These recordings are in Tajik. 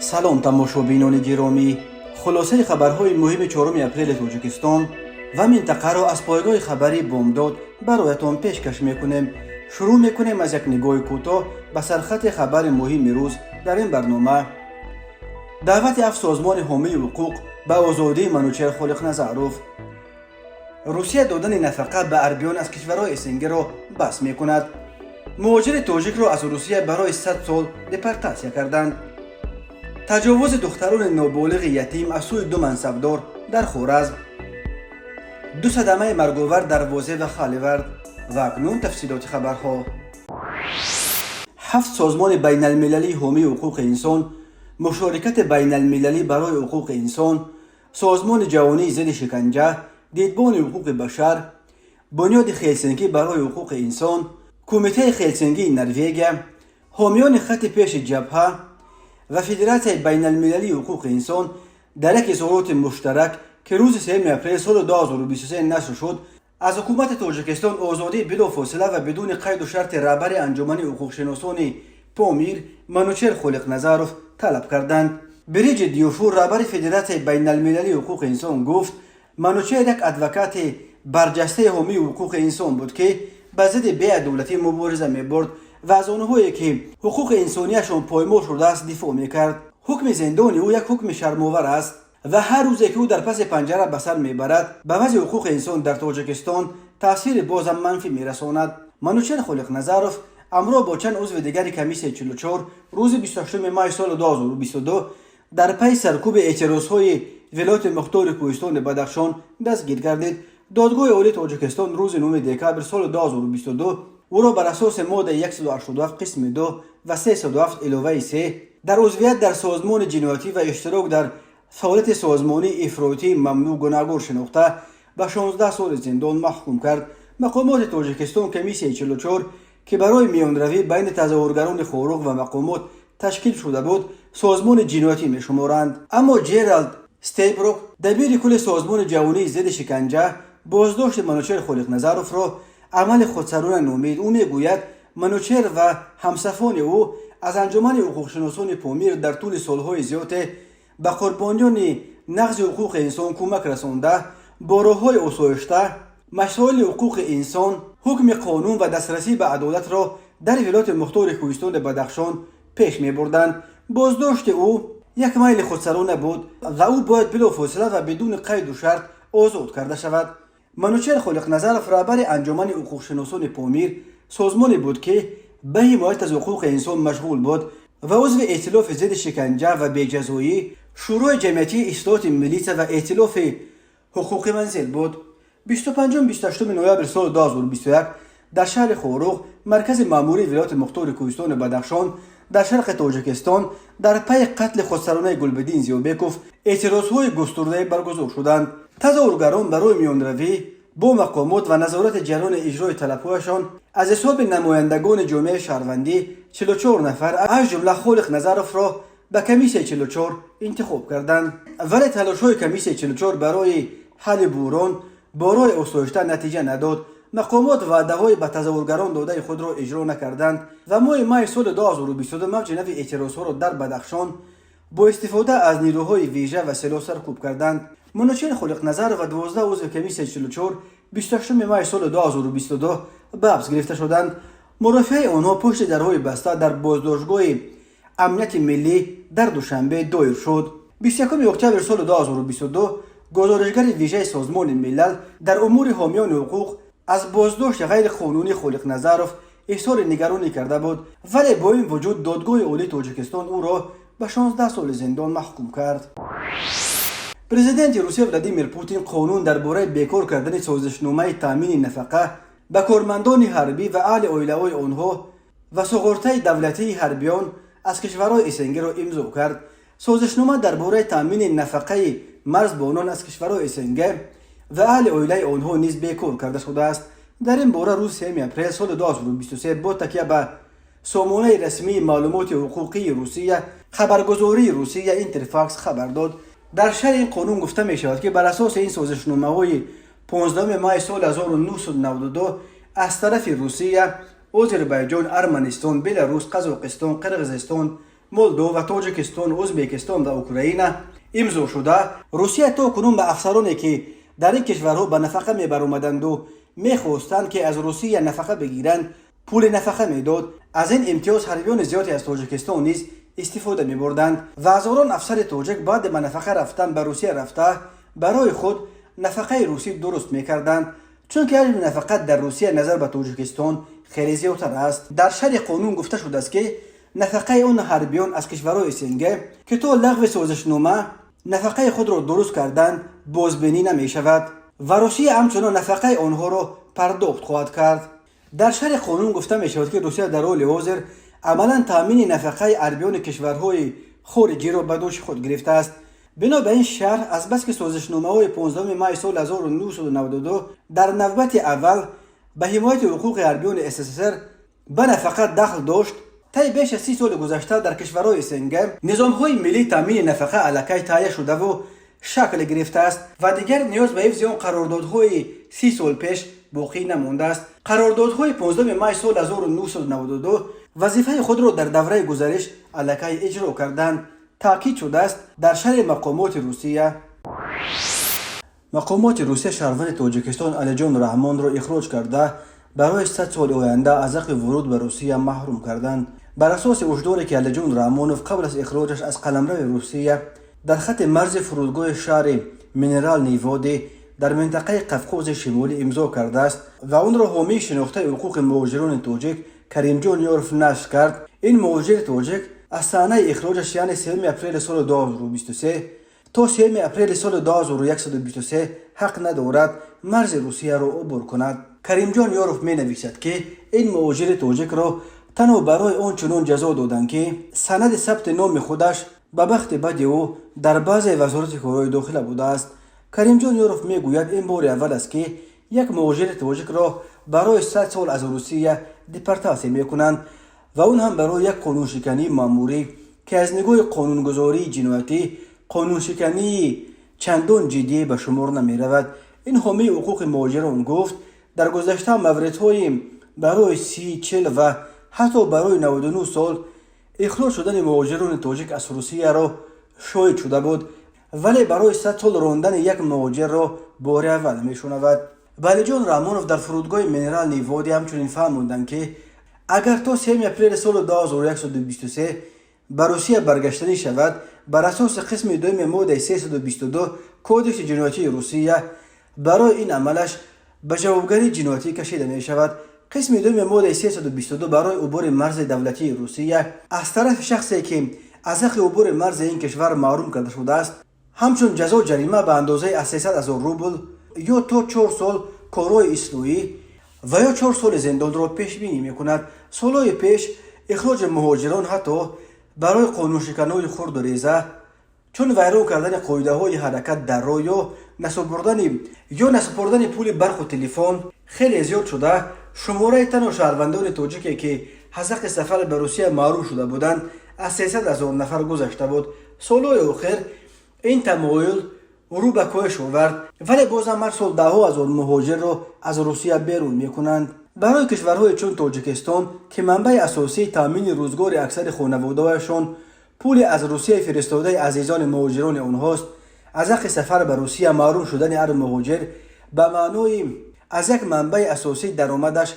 Салом, тамошобинони гиромӣ! Хулосаи хабарҳои муҳими 4 апрели Тоҷикистон ва минтақаро аз пойгоҳи хабарии «Бомдод» бароятон пешкаш мекунем. Шурӯъ мекунем аз як нигоҳи кӯтоҳ ба сархати хабари муҳими рӯз. Дар ин барнома: даъвати ҳафт созмони ҳомии ҳуқуқ ба озодии Манучер Холиқназаров, Русия додани нафақа ба ҳарбиён аз кишварҳои СНГ-ро бас мекунад, муҳоҷири тоҷикро аз Русия барои 100 сол депортатсия карданд, таҷовузи духтарони ноболиғи ятим аз сӯи ду мансабдор дар Хоразм, ду садамаи марговар дар Возе ва Халивард. Ва акнун тафсилоти хабарҳо. Ҳафт созмони байналмилалии ҳомии ҳуқуқи инсон: Мушорикати байналмилалӣ барои ҳуқуқи инсон, Созмони ҷавонии зидди шиканҷа, Дидбони ҳуқуқи башар, Бунёди Хелсинкӣ барои ҳуқуқи инсон, Кумитаи Хелсинкии Норвегия, Ҳомиёни хатти пеши ҷабҳа ва Федератсияи байналмилалии ҳуқуқи инсон дар як изҳороти муштарак, ки рӯзи 3 апрел соли 2023 нашр шуд, аз ҳукумати Тоҷикистон озодии билофосила ва бидуни қайду шарти раҳбари Анҷумани ҳуқуқшиносони Помир Манучер Холиқназаров талаб карданд. Бриҷит Дюфур, раҳбари Федератсияи байналмилалии ҳуқуқи инсон, гуфт: «Манучер як адвокати барҷастаи ҳомии ҳуқуқи инсон буд, ки ба зидди беадолатӣ мубориза мебурд ва аз онҳое, ки ҳуқуқи инсонияшон поймол шудааст, дифоъ мекард. Ҳукми зиндони ӯ як ҳукми шармовар аст ва ҳар рӯзе, ки ӯ дар паси панҷара ба сар мебарад, ба вазъи ҳуқуқи инсон дар Тоҷикистон таъсири бозам манфӣ мерасонад». Манучер Холиқназаров ҳамроҳ бо чанд узви дигари комиссияи 44 рӯзи 28 май соли 2022 дар пайи саркӯби эътирозҳои вилояти мухтори Кӯҳистони Бадахшон дастгир гардид. Додгоҳи Олии Тоҷикистон рӯзи 9 декабр соли 2022 ӯро бар асоси моддаи 187 қисми 2 ва 307 иловаи 3 дар узвият дар созмони ҷиноятӣ ва иштирок дар фаъолияти созмонии ифротии мамнӯъ гунаҳгор шинохта, ба 16 соли зиндон маҳкум кард. Мақомоти Тоҷикистон комиссияи 44, ки барои миёнравӣ байни тазоҳургарони Хоруғ ва мақомот ташкил шуда буд, созмони ҷиноятӣ мешуморанд. Аммо Ҷералд Стейброк, дабири кулли Созмони ҷавонии зидди шиканҷа, боздошти Манучер Холиқназаровро амали худсарона номид. Ӯ мегӯяд, Манучер ва ҳамсафони ӯ аз Анҷумани ҳуқуқшиносони Помир дар тӯли солҳои зиёде ба қурбониёни нақзи ҳуқуқи инсон кӯмак расонда, бо роҳҳои осоишта масоили ҳуқуқи инсон, ҳукми қонун ва дастрасӣ ба адолатро дар вилояти мухтори Кӯҳистони Бадахшон пеш мебурданд. Боздошти ӯ як майли худсарона буд ва ӯ бояд билофосила ва бидуни қайду шарт озод карда шавад. Манучер Холиқназаров раҳбари Анҷумани ҳуқуқшиносони Помир созмоне буд, ки ба ҳимоят аз ҳуқуқи инсон машғул буд ва узви Эътилофи зидди шиканҷа ва беҷазоӣ, Шӯрои ҷамъиятии ислоҳоти милитсия ва Эътилофи ҳуқуқи манзил буд. 25-28 ноябри соли 2021 дар шаҳри Хоруғ, маркази маъмурии вилояти мухтори Кӯҳистони Бадахшон дар шарқи Тоҷикистон, дар пайи қатли худсаронаи Гулбиддин Зиёбеков эътирозҳои густурдае баргузор шуданд. Тазоҳургарон барои миёнравӣ бо мақомот ва назорати ҷараёни иҷрои талабҳояшон аз ҳисоби намояндагони ҷомеаи шаҳрвандӣ 44 нафар, аз ҷумла Холиқназаровро, ба комиссияи 44 интихоб карданд. Вале талошҳои комиссияи 44 барои ҳалли буҳрон бо роҳи осоишта натиҷа надод. Мақомот ваъдаҳои ба тазоҳургарон додаи худро иҷро накарданд ва моҳи майи соли 2022 мавҷи нави эътирозҳоро дар Бадахшон бо истифода аз нирӯҳои вижа ва силоҳ саркӯб карданд. Манучер Холиқназаров ва 12 узви комиссияи 44 28 май соли 2022 ба ҳабс гирифта шуданд. Мурофиаи онҳо пушти дарҳои баста дар боздоштгоҳи амнияти миллӣ дар Душанбе доир шуд. 21 октябри соли 2022 гузоришгари вижаи Созмони Милал дар умури ҳомиёни ҳуқуқ аз боздошти ғайриқонунии Холиқназаров изҳори нигаронӣ карда буд, вале бо ин вуҷуд Додгоҳи Олии Тоҷикистон ӯро ба 16 соли зиндон маҳкум кард. Президенти Русия Владимир Путин қонун дар бораи бекор кардани созишномаи таъмини нафақа ба кормандони ҳарбӣ ва аҳли оилаҳои онҳо ва суғуртаи давлатии ҳарбиён аз кишварҳои СНГ-ро имзо кард. Созишнома дар бораи таъмини нафақаи марзбонон аз кишварҳои СНГ ва аҳли оилаи онҳо низ бекор карда шудааст. Дар ин бора рӯзи 3 апрел соли 2023 бо такя ба сомонаи расмии маълумоти ҳуқуқии Русия хабаргузории Русия Интерфакс хабар дод. Дар шарҳи ин қонун гуфта мешавад, ки бар асоси ин созишномаҳои 15 май соли 1992 аз тарафи Русия, Озарбайҷон, Арманистон, Беларус, Қазоқистон, Қирғизистон, Молдова, Тоҷикистон, Ӯзбекистон ва Украина имзо шуда, Русия то кунун ба афсароне, ки дар ин кишварҳо ба нафақа мебаромаданду мехостанд, ки аз Русия нафақа бигиранд, пули нафақа медод. Аз ин имтиёз ҳарбиёни зиёде аз Тоҷикистон низ истифода мебурданд ва ҳазорон афсари тоҷик баъди ба нафақа рафтан ба Русия рафта, барои худ нафақаи русӣ дуруст мекарданд, чунки ҳаҷми нафақа дар Русия назар ба Тоҷикистон хеле зиёдтар аст. Дар шарҳи қонун гуфта шудааст, ки нафақаи он ҳарбиён аз кишварҳои СНГ, ки то лағви созишнома нафақаи худро дуруст карданд, бозбинӣ намешавад ва Русия ҳамчунон нафақаи онҳоро пардохт хоҳад кард. Дар шарҳи қонун гуфта мешавад, ки Русия дар ҳоли ҳозир амалан таъмини нафақаи ҳарбиёни кишварҳои хориҷиро ба дӯши худ гирифтааст. Бино ба ин шарҳ, азбаски созишномаҳои 15 май соли 1992 дар навбати аввал ба ҳимояти ҳуқуқи ҳарбиёни СССР ба нафақа дахл дошт, таи беш аз 30 соли гузашта дар кишварҳои СНГ низомҳои миллии таъмини нафақа аллакай таҳия шудаву шакл гирифтааст ва дигар ниёз ба ҳифзи он қарордодҳои 30 сол пеш боқӣ намондааст. Қарордодҳои 15 май соли 1992 вазифаи худро дар давраи гузариш аллакай иҷро карданд, таъкид шудааст дар шарҳи мақомоти Русия. Мақомоти Русия шаҳрванди Тоҷикистон Алиҷон Раҳмонро ихроҷ карда, барои 100 соли оянда аз ҳаққи вуруд ба Русия маҳрум карданд. Бар асоси ҳушдоре, ки Алиҷон Раҳмонов қабл аз ихроҷаш аз қаламрави Русия дар хатти марзи фурудгоҳи шаҳри Минеральные Воды дар минтақаи Қавқози Шимолӣ имзо кардааст ва онро ҳомии шинохтаи ҳуқуқи муҳоҷирони тоҷик Каримҷон Ёров нашр кард, ин муҳоҷири тоҷик аз санаи ихроҷаш, яъне 3 апрели соли 2023 то 3 апрели соли 2123, ҳақ надорад марзи Русияро убур кунад. Каримҷон Ёров менависад, ки ин муҳоҷири тоҷикро танҳо барои он чунон ҷазо доданд, ки санади сабти номи худаш ба бахти бади ӯ дар баъзе Вазорати корҳои дохила будааст. Каримҷон Ёров мегӯяд, ин бори аввал аст, ки як муҳоҷири тоҷикро барои 100 сол аз Русия депортатсия мекунанд ва он ҳам барои як қонуншикании маъмурӣ, ки аз нигоҳи қонунгузории ҷиноятӣ қонуншикании чандон ҷиддие ба шумор намеравад. Ин ҳомии ҳуқуқи муҳоҷирон гуфт, дар гузашта мавридҳои барои 30, 40 ва ҳатто барои 99 сол ихроҷ шудани муҳоҷирони тоҷик аз Русияро шоҳид шуда буд, вале барои 100 сол рондани як муҳоҷирро бори аввал мешунавад. Ба Алиҷон Раҳмонов дар фурудгоҳи Минеральные Воды ҳамчунин фаҳмонданд, ки агар то 3 апрели соли 2123 ба Русия баргаштанӣ шавад, бар асоси қисми дуюми моддаи 322 Кодекси ҷиноятии Русия барои ин амалаш ба ҷавобгарии ҷиноятӣ кашида мешавад. Қисми дуюми моддаи 322 барои убури марзи давлатии Русия аз тарафи шахсе, ки аз ҳаққи убури марзи ин кишвар маҳрум карда шудааст, ҳамчун ҷазо ҷарима ба андозаи аз 300 ҳазор рубл ё то 4 сол корҳои ислоҳӣ ва ё 4 соли зиндонро пешбинӣ мекунад. Солҳои пеш ихроҷи муҳоҷирон ҳатто барои қонуншиканҳои хурду реза, чун вайрон кардани қоидаҳои ҳаракат дар роҳ ё насупурдани пули барқу телефон, хеле зиёд шуда, шумораи танҳо шаҳрвандони тоҷике, ки аз ҳаққи сафар ба Русия маҳрум шуда буданд, аз 300 ҳазор нафар гузашта буд. Солҳои охир ин тамоюл рӯ ба коҳиш овард, вале бозам ҳар сол даҳҳо ҳазор муҳоҷирро аз Русия берун мекунанд. Барои кишварҳое чун Тоҷикистон, ки манбаи асосии таъмини рӯзгори аксари хонаводаҳояшон пули аз Русия фиристодаи азизони муҳоҷирони онҳост, аз ҳаққи сафар ба Русия маҳрум шудани ҳар муҳоҷир ба маънои аз як манбаи асосии даромадаш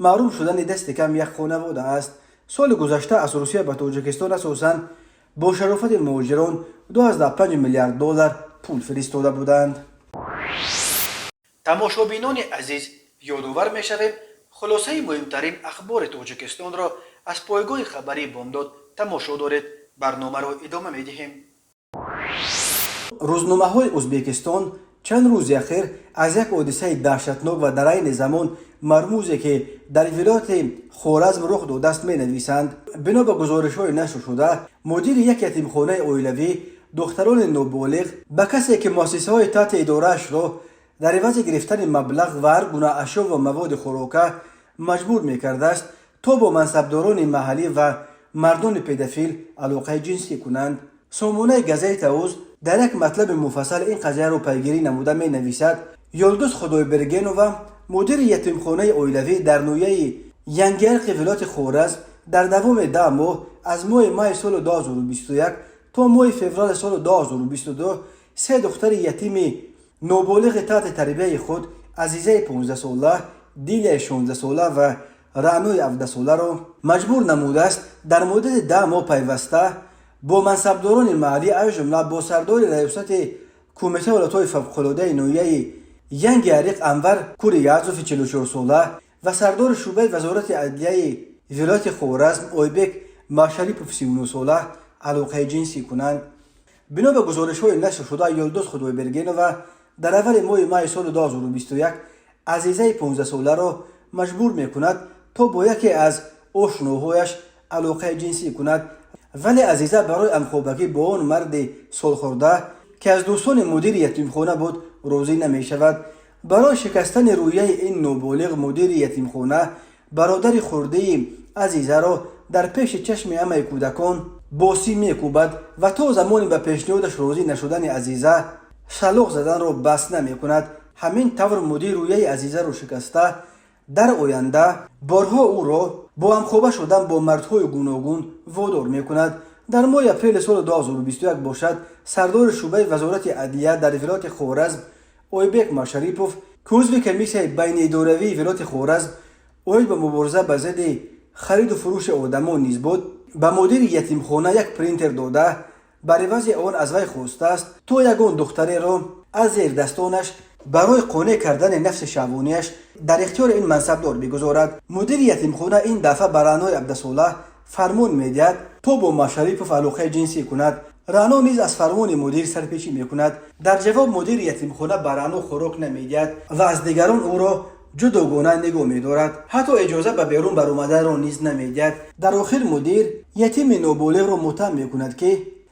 маҳрум шудани дасти кам як хонавода аст. Соли гузашта аз Русия ба Тоҷикистон асосан бо шарофати муҳоҷирон 2,5 миллиард доллар пул фиристода буданд. Тамошобинони азиз, ёдовар мешавем, хулосаи муҳимтарин ахбори Тоҷикистонро аз пойгоҳи хабарии Бомдод тамошо доред. Барномаро идома медиҳем. Рӯзномаҳои Ӯзбекистон чанд рӯзи ахир аз як ҳодисаи даҳшатнок ва дар айни замон мармузе, ки дар вилояти Хоразм рух додааст, менависанд. Бино ба гузоришҳои нашршуда, мудири як ятимхонаи оилавӣ духтарони ноболиғ ба касе, ки муассисаҳои таҳти идораашро дар ивази гирифтани маблағ ва ҳар гуна ашё ва маводи хӯрока маҷбур мекардааст, то бо мансабдорони маҳаллӣ ва мардони педофил алоқаи ҷинсӣ кунанд. Сомонаи Газета уз дар як матлаби муфассал ин қазияро пайгирӣ намуда менависад: Ёлдуз Худойбергенова, мудири ятимхонаи оилавӣ дар ноҳияи Янгиарқи вилояти Хоразм, Дар давоми 10 моҳ, аз моҳи майи соли 2021 то моҳи феврали соли 2022, се духтари ятими ноболиғи таҳти тарбияи худ, Азизаи 15сола, Дилияи 16сола ва Раънои 17соларо маҷбур намудааст дар муддати 10 моҳ пайваста бо мансабдорони маҳаллӣ, аз ҷумла бо сардори раёсати Кумитаи ҳолатҳои фавқулодаи ноҳияи Янги Ариқ Анвар Куриязови 44сола ва сардори шӯъбаи Вазорати адлияи вилояти Хоразм Ойбек Машарипов 39сола алоқаи ҷинсӣ кунанд. Бино ба гузоришҳои нашр шуда, Юлдуз Худойбергенова дар аввали моҳи майи соли 2021 Азизаи 15соларо маҷбур мекунад, то бо яке аз ошноҳояш алоқаи ҷинсӣ кунад, вале Азиза барои ҳамхобагӣ бо он марди солхӯрда, ки аз дӯстони мудири ятимхона буд, розӣ намешавад. Барои шикастани рӯҳияи ин ноболиғ мудири ятимхона бародари хурдии Азизаро дар пеши чашми ҳамаи кӯдакон бо сим мекӯбад ва то замоне ба пешниҳодаш розӣ нашудани Азиза шалоқ заданро бас намекунад. Ҳамин тавр мудир рӯҳияи Азизаро шикаста, дар оянда борҳо ӯро бо ҳамхоба шудан бо мардҳои гуногун водор мекунад. Дар моҳи апрели соли 2021 бошад, сардори шӯъбаи Вазорати адлия дар вилояти Хоразм Ойбек Машарипов, ки узви комиссияи байниидоравии вилояти Хоразм оид ба мубориза ба зидди хариду фурӯши одамон низ буд, ба мудири ятимхона як принтер дода, бар ивази он аз вай хостааст, то ягон духтареро аз зердастонаш барои қонеъ кардани нафси шаҳвонияш дар ихтиёри ин мансабдор бигузорад. Мудири ятимхона ин дафъа ба Раънои 17сола фармон медиҳад, то бо Машарипов алоқаи ҷинсӣ кунад. Раъно низ аз фармони мудир сарпечӣ мекунад. Дар ҷавоб мудири ятимхона ба Раъно хӯрок намедиҳад ва аз дигарон ӯро ҷудогона нигоҳ медорад, ҳатто иҷоза ба берун баромаданро низ намедиҳад. Дар охир мудир ятими ноболиғро муттаҳам мекунад, ки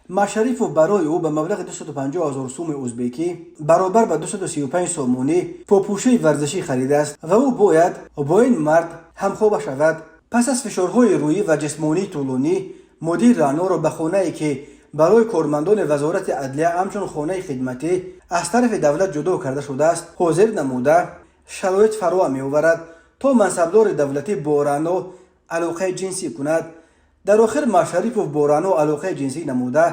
Машарипов барои ӯ ба маблағи 250 ҳазор суми узбекӣ, баробар ба 235 сомонӣ, попӯшаи варзишӣ харидааст ва ӯ бояд бо ин мард ҳамхоба шавад. Пас аз фишорҳои рӯҳӣ ва ҷисмонии тӯлонӣ мудир Раъноро ба хонае, ки барои кормандони Вазорати адлия ҳамчун хонаи хидматӣ аз тарафи давлат ҷудо карда шудааст, ҳозир намуда, шароит фароҳам меоварад, то мансабдори давлатӣ бо Раъно алоқаи ҷинсӣ кунад. Дар охир Машарипов бо Раъно алоқаи ҷинсӣ намуда,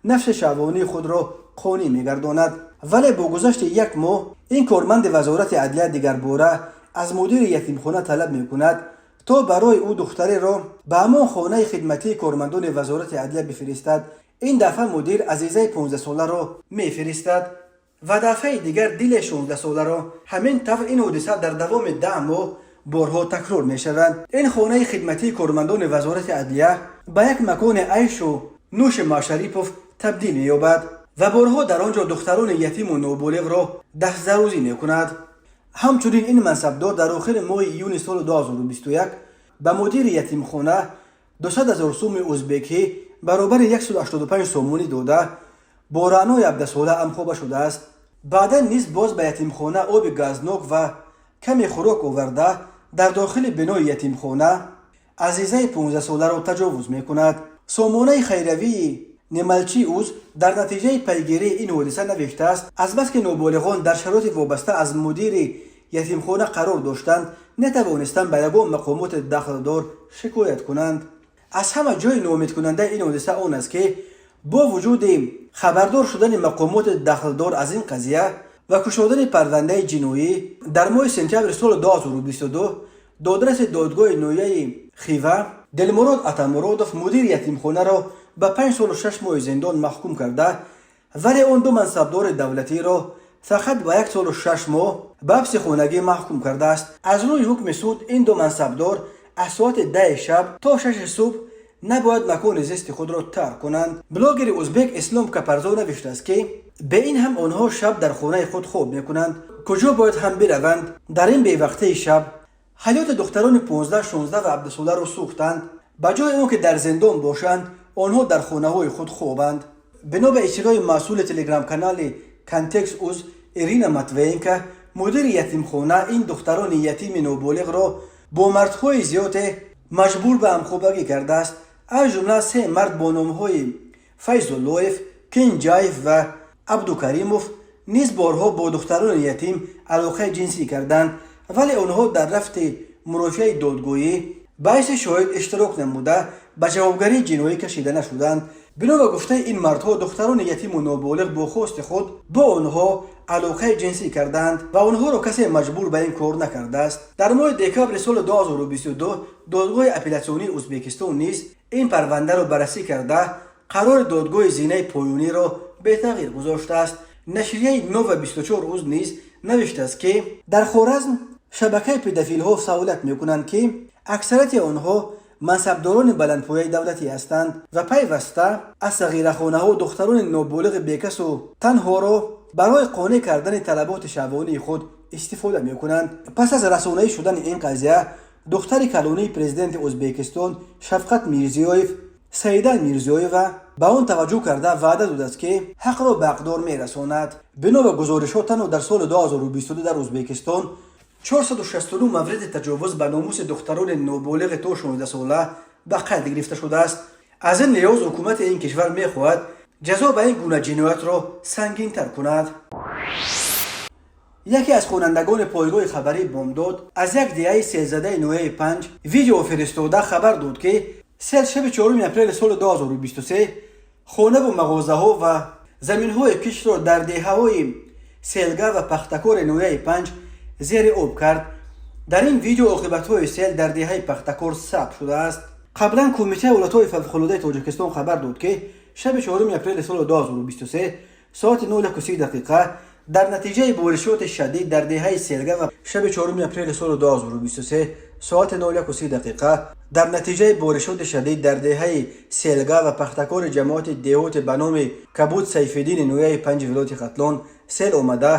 нафси шаҳвонии худро қонеъ мегардонад. Вале бо гузашти як моҳ ин корманди Вазорати адлия дигарбора аз мудири ятимхона талаб мекунад, то барои ӯ духтареро ба ҳамон хонаи хидматии кормандони Вазорати адлия бифиристад. Ин дафъа мудир Азизаи 15соларо мефиристад ва дафъаи дигар Дилияи 16соларо. Ҳамин тавр ин ҳодиса дар давоми 10 моҳ борҳо такрор мешавад. Ин хонаи хидматии кормандони Вазорати адлия ба як макони айшу нӯши Машарипов табдил меёбад ва борҳо дар он ҷо духтарони ятиму ноболиғро дастдарозӣ мекунад. Ҳамчунин ин мансабдор дар охири моҳи июни соли 2021 ба мудири ятимхона 200 ҳазор суми узбекӣ, баробари 185 сомонӣ дода, бо Раънои 17сола ҳамхоба шудааст. Баъдан низ боз ба ятимхона оби газнок ва каме хӯрок оварда, дар дохили бинои ятимхона Азизаи 15соларо таҷовуз мекунад. Сомонаи хайравии Не молчи уз дар натиҷаи пайгирии ин ҳодиса навиштааст: азбаски ноболиғон дар шароити вобаста аз мудири ятимхона қарор доштанд, натавонистанд ба ягон мақомоти дахлдор шикоят кунанд. Аз ҳама ҷои ноумедкунандаи ин ҳодиса он аст, ки бо вуҷуди хабардор шудани мақомоти дахлдор аз ин қазия ва кушодани парвандаи ҷиноӣ, дар моҳи сентябри соли 2022 додраси додгоҳи ноҳияи Хива Дилмурод Атамуродов мудири ятимхонаро ба 5 солу 6 моҳи зиндон маҳкум карда, вале он ду мансабдори давлатиро фақат ба 1 солу 6 моҳ ба ҳабси хонагӣ маҳкум кардааст. Аз рӯи ҳукми суд, ин ду мансабдор аз соати 10-и шаб то 6-и субҳ набояд макони зисти худро тарк кунанд. Блогери узбек Ислом Капарзо навиштааст, ки бе ин ҳам онҳо шаб дар хонаи худ хоб мекунанд, куҷо бояд ҳам бираванд дар ин бевақтаи шаб? Ҳаёти духтарони 15, 16 ва 17соларо сӯхтанд. Ба ҷои он ки дар зиндон бошанд, онҳо дар хонаҳои худ хобанд. Бино ба иттилои масъули телеграм-канали Контекст уз Ирина Матвеенко, мудири ятимхона ин духтарони ятими ноболиғро бо мардҳои зиёде маҷбур ба ҳамхобагӣ кардааст. Аз ҷумла се мард бо номҳои Файзуллоев, Кинҷаев ва Абдукаримов низ борҳо бо духтарони ятим алоқаи ҷинсӣ карданд, вале онҳо дар рафти мурофиаи додгоҳӣ Ба ҳайси шоҳид иштирок намуда, ба ҷавобгарии ҷиноӣ кашида нашуданд. Бино ба гуфтаи ин мардҳо, духтарони ятиму ноболиғ бо хости худ бо онҳо алоқаи ҷинсӣ карданд ва онҳоро касе маҷбур ба ин кор накардааст. Дар моҳи декабри соли 2022 додгоҳи апеллятсионии Ӯзбекистон низ ин парвандаро баррасӣ карда, қарори додгоҳи зинаи поёниро бетағйир гузоштааст. Нашрияи Нова 24 уз низ навиштааст, ки дар Хоразм шабакаи педофилҳо фаъолият мекунанд, ки аксарияти онҳо мансабдорони баландпояи давлатӣ ҳастанд ва пайваста аз сағирахонаҳо духтарони ноболиғи бекасу танҳоро барои қонеъ кардани талаботи шаҳвонии худ истифода мекунанд. Пас аз расонаӣ шудани ин қазия, духтари калонии президенти Ӯзбекистон Шавкат Мирзиёев, Саида Мирзиёева, ба он таваҷҷӯҳ карда, ваъда додааст, ки ҳақро ба ҳақдор мерасонад. Бино ба гузоришҳо, танҳо дар соли 2022 дар Ӯзбекистон 469 мавриди таҷовуз ба номуси духтарони ноболиғи то 16 сола ба қайд гирифта шудааст. Аз ин лиҳоз ҳукумати ин кишвар мехоҳад ҷазо ба ин гуна ҷиноятро сангинтар кунад. Яке аз хонандагони пойгоҳи хабарии Бомдод аз як деҳаи селзадаи ноҳияи Панҷ видео фиристода, хабар дод, ки сел шаби 4 апрели соли 2023 хонаву мағозаҳо ва заминҳои киштро дар деҳаҳои Селга ва Пахтакори ноҳияи Панҷ зери об кард. Дар ин видео оқибатҳои сел дар деҳаи Пахтакор сабт шудааст. Қаблан Кумитаи ҳолатҳои фавқулодаи Тоҷикистон хабар дод, ки шаби 4 апрели соли 2023 соати 01 дақиқа дар натиҷаи боришоти шадид дар деҳаи Селга ва шаби 4 апрели соли 2023 соати 01 дақиқа дар натиҷаи боришоти шадид дар деҳаи Селга ва Пахтакори ҷамоати деҳоти ба номи Кабуд Сайфиддини ноҳияи Панҷи вилояти Хатлон сел омада,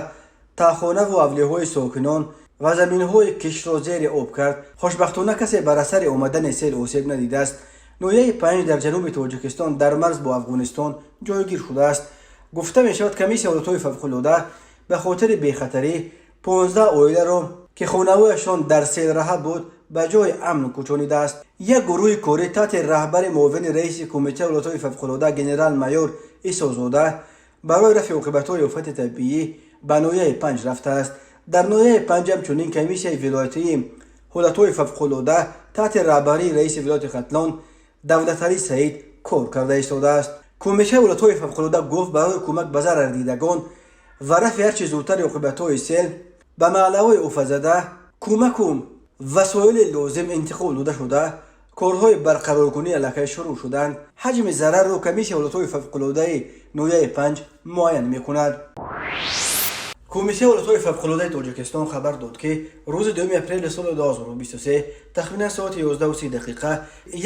таҳхонаву авлиҳои сокинон ва заминҳои киштро зери об кард. Хушбахтона, касе бар асари омадани сел осеб надидааст. Ноҳияи Панҷ дар ҷануби Тоҷикистон, дар марз бо Афғонистон ҷойгир шудааст. Гуфта мешавад, комиссияи ҳолатҳои фавқулода ба хотири бехатарӣ 15 оиларо, ки хонаҳояшон дар селраҳа буд, ба ҷои амн кӯчонидааст. Як гурӯҳи корӣ таҳти раҳбари муовини раиси Кумитаи ҳолатҳои фавқулода генерал-майор Исозода барои рафъи оқибатҳои офати табиӣ ба ноҳияи Панҷ рафтааст. Дар ноҳияи Панҷ ҳамчунин комиссияи вилоятии ҳолатҳои фавқулода таҳти раҳбарии раиси вилояти Хатлон Давлаталӣ Саид кор карда истодааст. Кумитаи ҳолатҳои фавқулода гуфт, барои кӯмак ба зарардидагон ва рафъи ҳарчи зудтари оқибатҳои сел ба маҳаллаҳои офатзада кӯмаку васоили лозим интиқол дода шуда, корҳои барқароркунӣ аллакай шурӯъ шуданд. Ҳаҷми зарарро комиссияи ҳолатҳои фавқулодаи ноҳияи Панҷ муайян мекунад. Кумитаи ҳолатҳои фавқулодаи Тоҷикистон хабар дод, ки рӯзи 2 апрели соли 2023 тахминан соати 11 дақиқа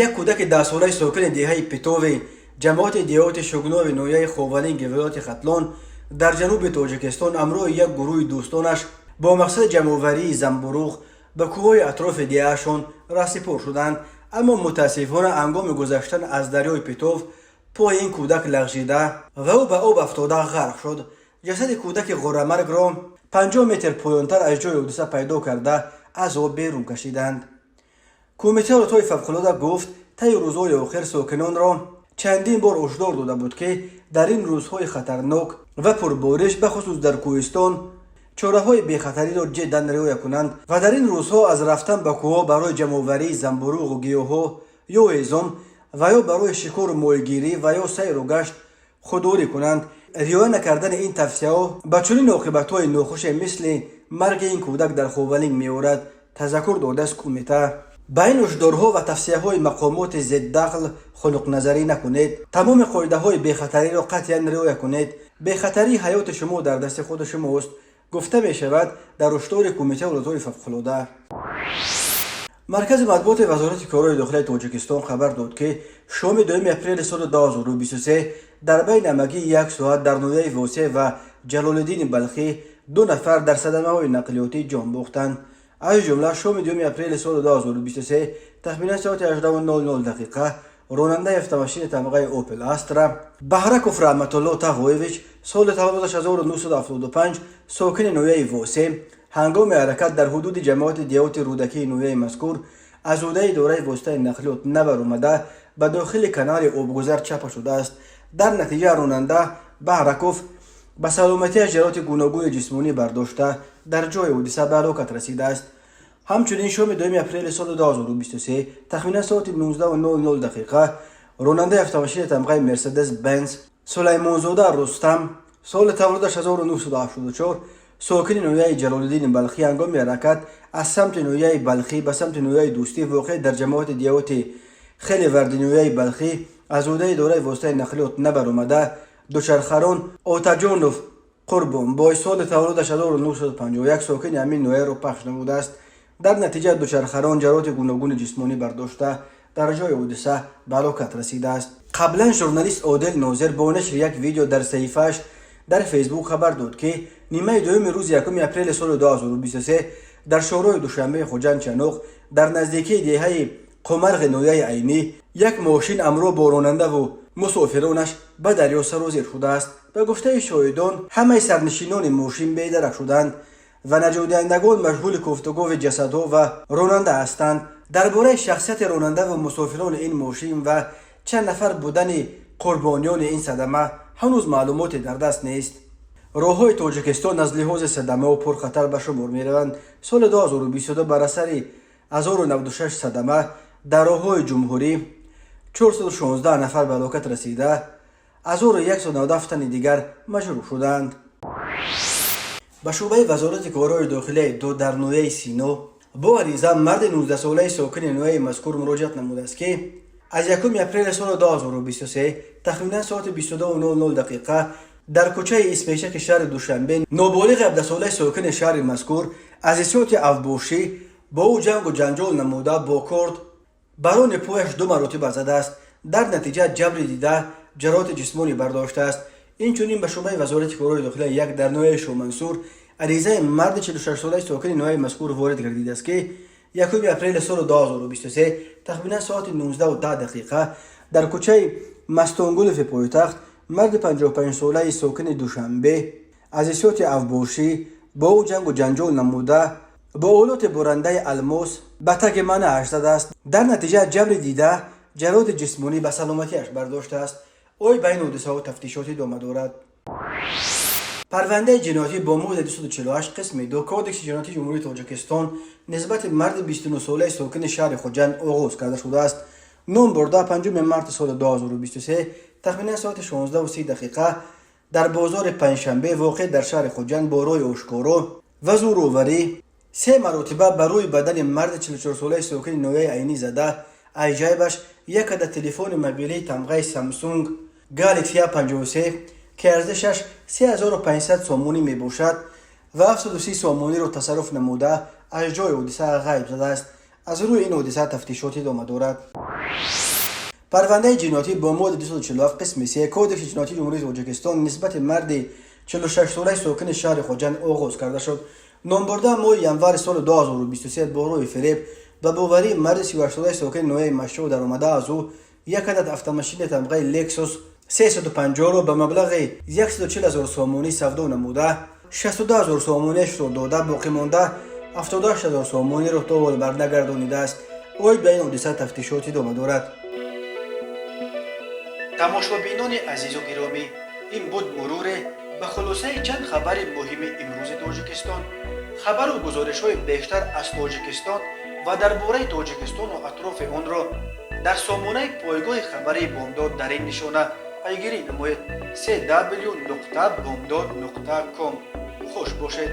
як кӯдаки 10-солаи сокини деҳаи Питови ҷамоати деҳоти Шугнови ноҳияи Ховалинги вилояти Хатлон дар ҷануби Тоҷикистон ҳамроҳи як гурӯҳи дӯстонаш бо мақсади ҷамъоварии замбуруғ ба кӯҳҳои атрофи деҳаашон раҳсипор шуданд. Аммо мутаассифона, ҳангоми гузаштан аз дарёи Питов пои ин кӯдак лағжида ва ӯ ба об афтода, ғарқ шуд. Ҷасади кӯдаки ғорамаргро 50 метр поёнтар аз ҷои ҳодиса пайдо карда, аз об берун кашиданд. Кумитаи ҳолатҳои фавқулода гуфт, таи рӯзҳои охир сокинонро чандин бор ҳушдор дода буд, ки дар ин рӯзҳои хатарнок ва пурбориш, бахусус дар кӯҳистон, чораҳои бехатариро ҷиддан риоя кунанд ва дар ин рӯзҳо аз рафтан ба кӯҳҳо барои ҷамъоварии замбуруғу гиёҳҳо ё ҳезум ва ё барои шикору моҳигирӣ ва ё сайру гашт худдорӣ кунанд. Риоя накардани ин тавсияҳо ба чунин оқибатҳои нохуше, мисли марги ин кӯдак дар Ховалинг, меорад, тазаккур додааст кумита. Ба ин ҳушдорҳо ва тавсияҳои мақомоти зиддахл хунукназарӣ накунед. Тамоми қоидаҳои бехатариро қатъиян риоя кунед. Бехатарии ҳаёти шумо дар дасти худи шумост, гуфта мешавад дар ҳушдори Кумитаи ҳолатҳои фавқулода. Маркази матбуоти Вазорати корҳои дохилаи Тоҷикистон хабар дод, ки шоми 2 апрели соли 2023 дар байни ҳамагӣ як соат дар ноҳияи Восеъ ва Ҷалолиддини Балхӣ ду нафар дар садамаҳои нақлиётӣ ҷон бохтанд. Аз ҷумла, шоми 2 апрели соли 2023 тахминан соати 18:00 дақиқа ронандаи автомошини тамғаи Опел Астра Баҳраков Раҳматулло Тағоевич, соли таваллудаш 1975, сокини ноҳияи Восеъ, ҳангоми ҳаракат дар ҳудуди ҷамоати деҳоти Рӯдакии ноҳияи мазкур аз ӯҳдаи идораи воситаи нақлиёт набаромада, ба дохили канали обгузар чапа шудааст. Дар натиҷа ронанда Баҳраков ба саломатиаш ҷароҳати гуногуни ҷисмонӣ бардошта, дар ҷои ҳодиса ба ҳалокат расидааст. Ҳамчунин шоми 2 апрели соли 2023 тахминан соати 19:00 дақиқа ронандаи автомошини тамғаи Мерседес Бенз Сулаймонзода Рустам, соли таваллудаш 1984, сокини ноҳияи Ҷалолиддини Балхӣ, ҳангоми ҳаракат аз самти ноҳияи Балхӣ ба самти ноҳияи Дӯстӣ, воқеъ дар ҷамоати деҳоти Хелеварди ноҳияи Балхӣ, аз ҳудуди идораи воситаи нақлиёт набаромада, дучархарон Отаҷонов Қурбонбой, соли таваллудаш 1951, сокини ҳамин ноҳияро пахш намудааст. Дар натиҷа дучархарон ҷароҳати гуногуни ҷисмонӣ бардошта, дар ҷои ҳодиса ба ҳалокат расидааст. Қаблан журналист Одил Нозир бо нашри як видео дар саҳифааш дар Фейсбук хабар дод, ки нимаи дуюми рӯзи 1 апрели соли 2023 дар шоҳроҳи Душанбеи Хуҷанд Чаноқ дар наздикии деҳаи Қумарғи ноҳияи Айнӣ як мошин ҳамроҳ бо ронандаву мусофиронаш ба дарё сарозер шудааст. Ба гуфтаи шоҳидон, ҳамаи сарнишинони мошин бедарак шуданд ва наҷотдиҳандагон машғули кофтукови ҷасадҳо ва ронанда ҳастанд. Дар бораи шахсияти ронанда ва мусофирони ин мошин ва чанд нафар будани қурбониёни ин садама ҳанӯз маълумоте дар даст нест. Роҳҳои Тоҷикистон аз лиҳози садамаҳо пурхатар ба шумор мераванд. Соли 2022 бар асари 1096 садама дар роҳҳои ҷумҳурӣ 416 нафар ба ҳалокат расида, 1197 тани дигар маҷрӯҳ шуданд. Ба шӯъбаи Вазорати корҳои дохилияи ду дар ноҳияи Сино бо ариза марди 19-солаи сокини ноҳияи мазкур муроҷиат намудааст, ки аз 1 апрели соли 2023 тахминан соати 22:00 дақиқа дар кӯчаи Испешаки шаҳри Душанбе ноболиғи 17-солаи сокини шаҳри мазкур аз ҳиссиёти авбошӣ бо ӯ ҷангу ҷанҷол намуда, бо корд бар рони пояш ду маротиба задааст. Дар натиҷа ҷабри дида ҷароҳати ҷисмонӣ бардоштааст. Инчунин ба шӯъбаи Вазорати корҳои дохилия як дар ноҳияи Шоҳмансур аризаи марди 46-солаи сокини ноҳияи мазкур ворид гардидааст, ки 1 апрели соли 2023 тахминан соати 19:10 дақиқа дар кӯчаи Мастонгулови пойтахт марди 55-солаи сокини Душанбе аз ҳиссиёти авбошӣ бо ӯ ҷангу ҷанҷол намуда, бо олоти бурандаи алмос ба таги манааш задааст. Дар натиҷа ҷабри дида ҷароҳати ҷисмонӣ ба саломатиаш бардоштааст. Оид ба ин ҳодисаҳо тафтишот идома дорад. Парвандаи ҷиноятӣ бо моддаи 248 қисми 2 Кодекси ҷиноятии Ҷумҳурии Тоҷикистон нисбати марди 29-солаи сокини шаҳри Хуҷанд оғоз карда шудааст. Ном бурда 5 марти соли 2023 тахминан соати 16:30 дақиқа дар бозори Панҷшанбе, воқеъ дар шаҳри Хуҷанд, бо роҳи ошкоро ва зӯроварӣ се маротиба ба рӯи бадани марди 44-солаи сокини ноҳияи Айнӣ зада, аз ҷайбаш як адад телефони мобилии тамғаи Самсунг Galaxy A53, ки арзишаш 3500 сомонӣ мебошад, ва 730 сомониро тасарруф намуда, аз ҷои ҳодиса ғайб задааст. Аз рӯи ин ҳодиса тафтишот идома дорад. Парвандаи ҷиноятӣ бо моддаи 247 қисми 3 Кодекси ҷиноятии Ҷумҳурии Тоҷикистон нисбати марди 46-солаи сокини шаҳри Хуҷанд оғоз карда шуд. Номбурда моҳи январи соли 2023 бо роҳи фиреб ба боварии марди 38-солаи сокини ноҳияи Машшо даромада, аз ӯ як адад автомошини тамғаи Лексус 350-ро ба маблағи 140 000 сомонӣ савдо намуда, 62 000 сомониашро дода, боқимонда 78 000 сомониро то ҳол барнагардонидааст. Оид ба ин ҳодиса тафтишот идома дорад. Тамошобинони азизу гиромӣ, ин буд муруре ба хулосаи чанд хабари муҳими имрӯзи Тоҷикистон. Хабару гузоришҳои бештар аз Тоҷикистон ва дар бораи Тоҷикистону атрофи онро дар сомонаи пойгоҳи хабарии Бомдод дар ин нишона пайгирӣ намоед: cw.bomdod.com. Хуш бошед.